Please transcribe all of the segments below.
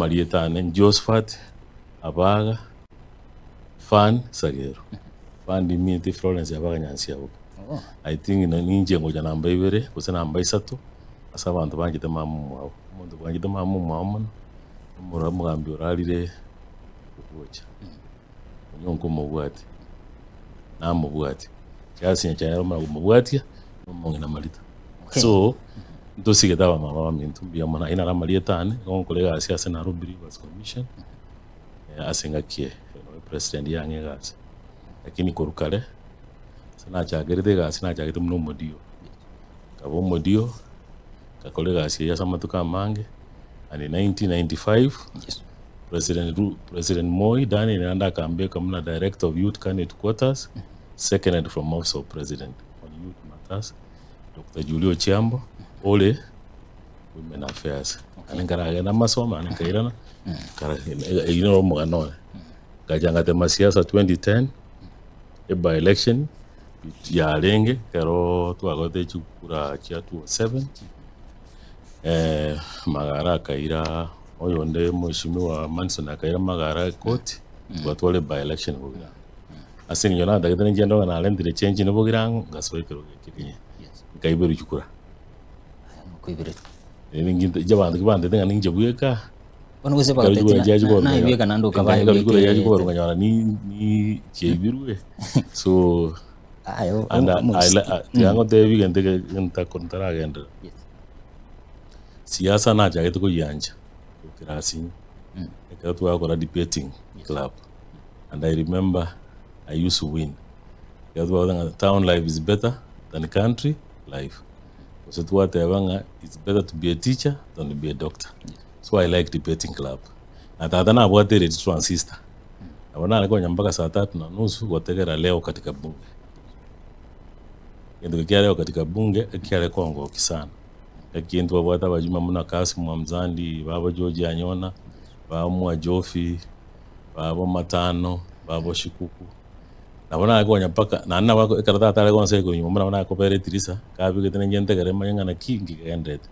Amarieta ane Josephat Abaga Fan Sagero. Fan ndimiete Florence Abaga Nyansiaboke. I think ninche ngocha namba ibere gose namba isato ase abanto banchete mama omwabo. Omonto bwanchete mama omwabo mono, omoro omogambi orarire ogocha. Onyonka omobwati, namobwati, Charles Nyachae nere omanye komobwatia, na omong'ina Marita. So, ntosigete abamama baminto mbuya mono, ayio naro amarieta ane, nigo ngokora egasi ase Nairobi Rivers Commission, ase engaki eye, nabo president yang'e egasi. Lakini korwa kare, ase nachakerete egasi nachagete buna omodio, nkaba omodio, ngakora egasi eyio ase amatuko amange, and in 1995, President Ru President Moi Daniel naende akambeka buna director of youth KANU headquarters, seconded from office of president on youth matters, Doctor Julia Ochiambo ore women affairs. Naende nkaragenda amasomo naende nkairana, nkara eyio noro omogano one. Ngacha ngatema siasa 2010, e by election yarenge ekero twagote chikura chia 207, Magara akaira oyonde mheshimiwa Manson akaira Magara ekoti, twatwara e by election Bogirango. Ase eng'encho natagete ninche ndore ng'a narentire change inde Bogirango, ngasoa ekerogo ekio ekenyene, nkaiberwa chikura. Okoibererwa. Inche abanto ki bantebete ng'a ninche bweka, Bono gose ekero bagotebi chikura na- chiachia na- kobarwa naye nkanyora bweka naende okabae ekero chikura chiachia bweke kobarwa nkanyora ni- ni chiaibirwe, so Aye o- and o- I I tiga ngotebi egento eke ntako ntaragenderera. Siasa nachagete koyiancha gokera asinye, ekero twakora debating club, and I remember I used to win. Ekero twagoteba ng'a town life is better than country life, gose twateba ng'a it's better to be a teacher than to be a doctor. So I like debating club. Na tata nabwate eredi transistor, nabo nare konya mpaka saa tatu na nusu gotegera leo katika bunge. Egento ekia leo katika bunge ekiare kongokia sana. Ekio ntwabwate abajumbe buna Kassim Mwamzandi, babo George Anyona, babo Mwajofi, babo Matano, babo Shikuku. Nabo nare konya mpaka naende nabo ekero tata are gonsa igoro nyomba nabo nakobera etirisa, kabegete ninche ntegere manye ng'a naki nkigenderete.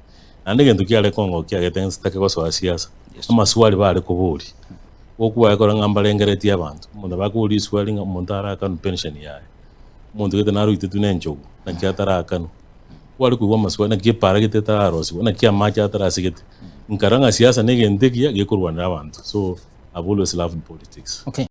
Naende egento kiare kongokia kiagete nsitake gosoa siasa, amaswali bare koboria, gokwa ekero ng'a mbarengeretie abanto, omonto nabo akoboria riswali ng'a omonto arakanwe pension yaye, omonto gete naroitetwe na enchogu, naki atarakanwa. Kware koigwa amaswali, naki epaara gete etararosiwa, naki amache atarasigete. Nkarora ng'a siasa na egento ekiya gekorwanera abanto, so I've always loved politics. Okay.